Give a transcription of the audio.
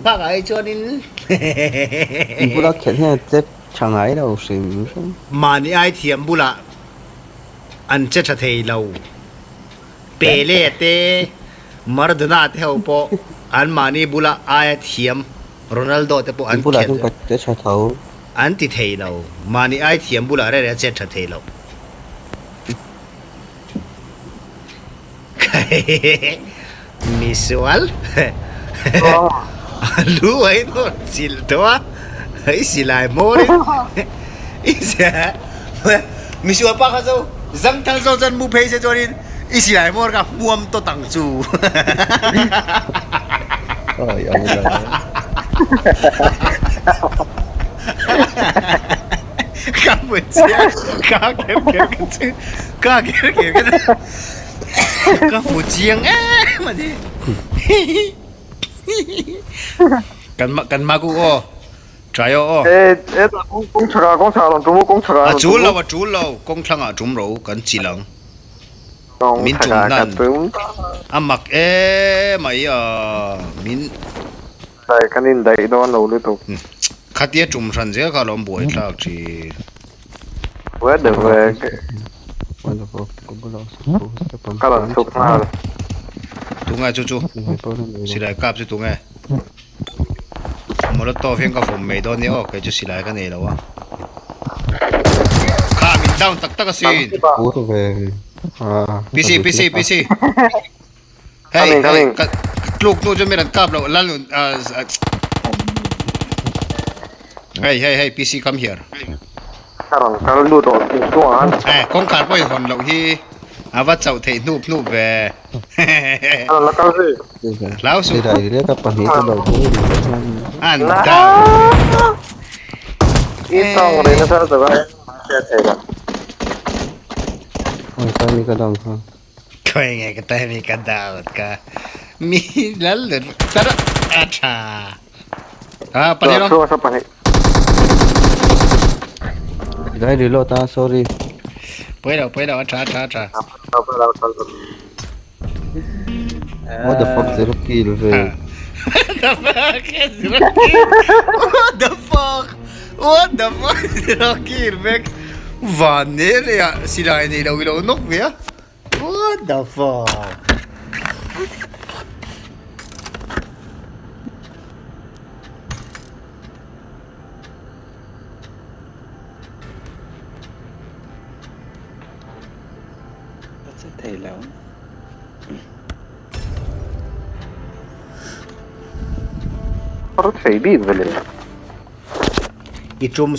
Bakah hi chuanin In bula khelh hian a chep tha ngai lo hrim hrim. Mahni ai thiam bulah an che tha thei lo. Pele te, Maradona te ho pawh an mahni bula aia thiam Ronaldo te pawh an In bulah khelh chuan ka che tha tho. An ti thei lo. Mahni ai thiam bulah reng reng a chet tha thei lo. Misual a lu a inawr chilh tawh a, i silai hmawr in misual pa kha chu zangthal zawk chuan mu phei se chuanin i silai hmawr kha hmuam tawt ang chu. Ka hmu chiang ka kher kher ka chu ka kher kher ka chu ka hmu chiang em a ni kan kan magu aw try aw aw e e kawng chhaka kawng chhaka rawn tum u kawng chhaka a chul lo a chul lo kawng thlangah tum ro kan chil ang min tum nan a mak emai a min Dai kan in daih dawn lo lutuk. Khatia tum hran zel kha lawm buai thlak thin. What the fuck? What the fuck? Ka bula suk Ka rawn suk nghal. Tunge chu chu? Silai kap chu tunge? Molotov hian ka vawm mai dawn nia aw kei chu silai ka nei lo a. Kha min down tak tak asin. PC PC PC. Hei Coming, hei coming. ka tluk hnu chu mi rawn kap loh lal nun ah hei hei hei PC come here. Ka rawn kal lut rawh tih chuan. Eh kawngkhar pawh i hawn loh hi a va chauh theih hnup hnup ve. Ka rawn la kal zui. Hlau suh. Silai leh ka pahnih te lo hu An down. I tawng ri nasa lutuk a engmah a hriat theih loh. Oi ka mi ka down kha. Khawi nge ka ta hemi ka down ka mi lal lut tara a tha a pahnih rawh Chhuak sa pahnih. Dai reload a sorry. Pawi lo pawi lo a tha a tha a tha. What the fuck zero kill ve. What the fuck zero kill What the fuck What the fuck zero kill vek Van ne le ah silai nei lo i lo nawk ve a What the fuck Ka che thei lo. Har thei bik ve le. I tum.